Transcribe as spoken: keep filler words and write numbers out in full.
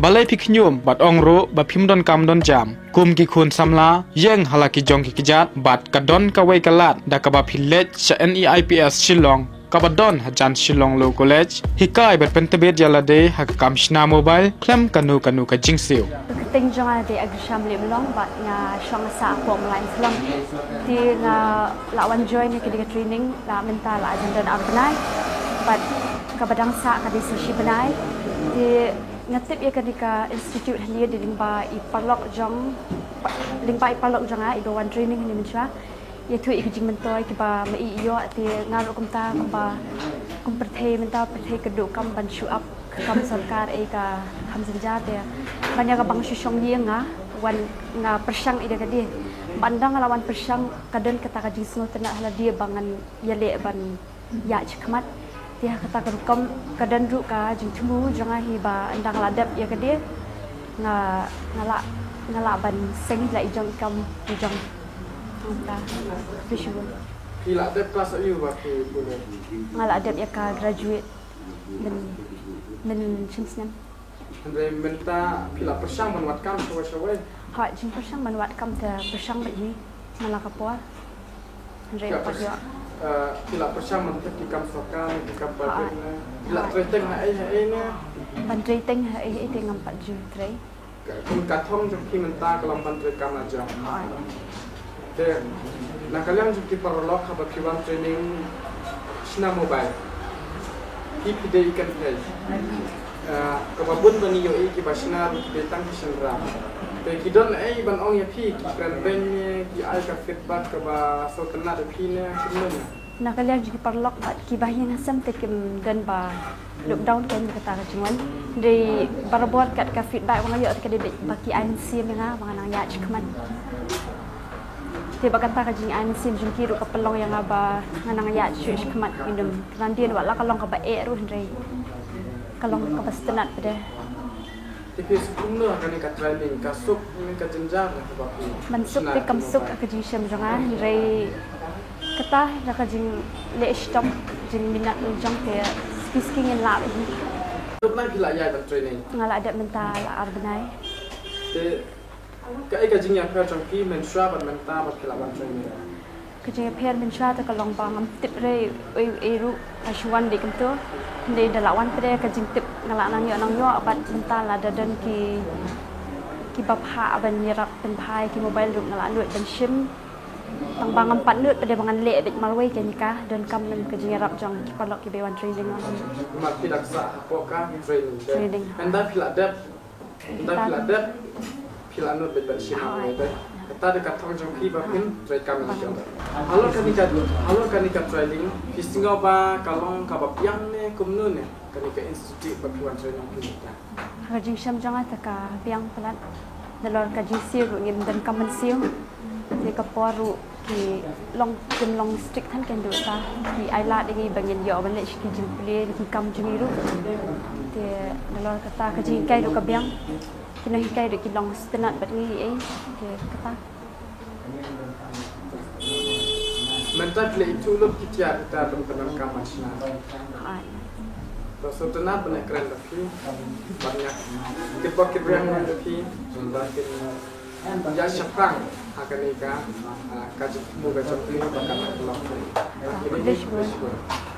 Balei phi khñium bad ong ruh ba phim don kam don jam? Kum ki khun samla, ïeng ha la ki jong ki kjat bad ka don kawei ka lad da kaba phi leit sha NEIPS Shillong, kaba don hajan Shillong Law College, hikai bad pyntbit ïa lade ha ka kam shna mobile khlem kano kano ka jingsiew. Ka kyrteng jong nga dei Agrisha Mlih Mlong bad nga shong sah hapoh Mlai Shillong. Te nga la wan join ïa kane ka training la mynta la jan don ar bnai bad kaba dang sah ka dei sa shi bnai. Te nga tip ïa kane ka institute hangne dei lyngba i paralok jong, lyngba i paralok jong nga iba wan training hangne mynshuwa. Ïathuh ïa ki jingmyntoi kiba ma i ïoh, te nga ruh kumta kumba kum pyrthei mynta pyrthei ka duh kam ban shu ap ka kam sorkar, ei ka kham jynjar, te ban ïa kaba nga shu shong ïing nga wan nga pyrshang ïa ka dei. Ban dang la wan pyrshang ka don kata ka jingsngewtynnat ha lade ba ngan ïaleh ban ïaid shakhmat. Te ha kata ka rukom ka don ruh ka jingthmu jong nga hi ba ynda nga la dep ïa ka dei nga, nga lah, nga lah ban seng la i jong i kam i jong. Nga ta. Phi la dep klas aïu ba phi pule? Nga la dep ïa ka graduate myn, myn shisnem. Hynrei mynta phi la pyrshang ban wad kam shawei shawei? Ha, jingpyrshang ban wad kam te pyrshang bad hi man la ka por. Hynrei phi la pat pyr-, ïoh. Eh, phi la pyrshang ban phet ki kam sorkar, ki kam private ne? Phi la trei teng ha ei ha ei ne? Ban trei teng ha ei ha ei te ngam pat ju trei. Ka, ka thong jong phi mynta ka long ban trei kam la jong. Te na ka liang jong ki paralok haba phi wan training shna mobile, phi phi dei i kynthei. Ah, kaba bun ba ngi ïohi kiba shna ruh ki dei tang ki shynrang. Te ki don ei ban ong ïa phi, ki kren beiñ ne, ki ai ka feedback kaba sngewtynnat ïa phi ne, kumno ne? Na ka liang jong ki paralok bad kiba ha ïing ha sem te kim don ba lockdown kein kata ka jingwan. Hynrei barabor kat ka feedback ba nga ïoh te ka dei beit ba ki ai mynsiem ïa nga ba nga nang ïaid shakhmat. Te ba kata ka jingai mynsiem jong ki ruh ka pynlong ïa nga ba nga nang ïaid shuh shakhmat, ngim kynran dien, wat la ka long kaba eh ruh hynrei ka long kaba sngewtynnat pat de. Te phi suk kumno ha kane ka training, ka suk ne ka jynjar ne kaba phi? Ban suk te kam suk ha ka jingshem jong nga, hynrei kata da ka jingleh shitom, jingminot jong te, ki ski ngin lah hi. Katno phi la ïai ban training? Nga la dep mynta la ar bnai. Te kaei ka jingïapher jong phi mynshuwa bad mynta ba phi la wan training? Ka jingïapher mynshuwa te ka long ba ngam tip re ei ei ruh ka shu wan dei kumto. Hynrei da la wan pat de ka jingtip nga la nang ïoh nang ïoh bad mynta lada don ki, kiba phah ban ïarap pynphai ki mobile ruh nga la nud ban shim. Tang ba ngam pat nud pat de ba ngan leh beit marwei kane ka, donkam lem ka jingïarap jong ki paralok kiba wan training. Namar phi dang sah hapoh ka training. Training. Ynda phi la dep Ynda phi la dep, phi la nud beit ban shim. Kata dei ka thong jong phi ba phin trei kam ïa ka. Halor kane ka, halor kane ka training, phi sngew ba ka long kaba biang ne kumno ne kane ka institute ba phi wan training phi mynta? Ha ka jingshem jong nga te ka biang palat. Nalor ka jingsiew ruh ngim donkam ban siew. Te ka por ruh ki long, kim long strict than, kein duh ta ki ai lad ïa ngi ba ngin ïoh ban leh sha ki jingpule ki kam jong ngi ruh. Te nalor kata ka jinghikai ruh ka biang, ki nonghikai ruh ki long sngewtynnat bad ngi ei. Te kata. Mynta phi la ithuh lut ki tiar kita ruh ka donkam ban shna. Ai. To sngewtynnat ban ïakren bad phi, ban ïa kyrpad kyrpad ïa phi, ban kin ïa shaphrang ha kane ka, ah, ka jingthmu ka jong phi ba kan long. Khublei shibun.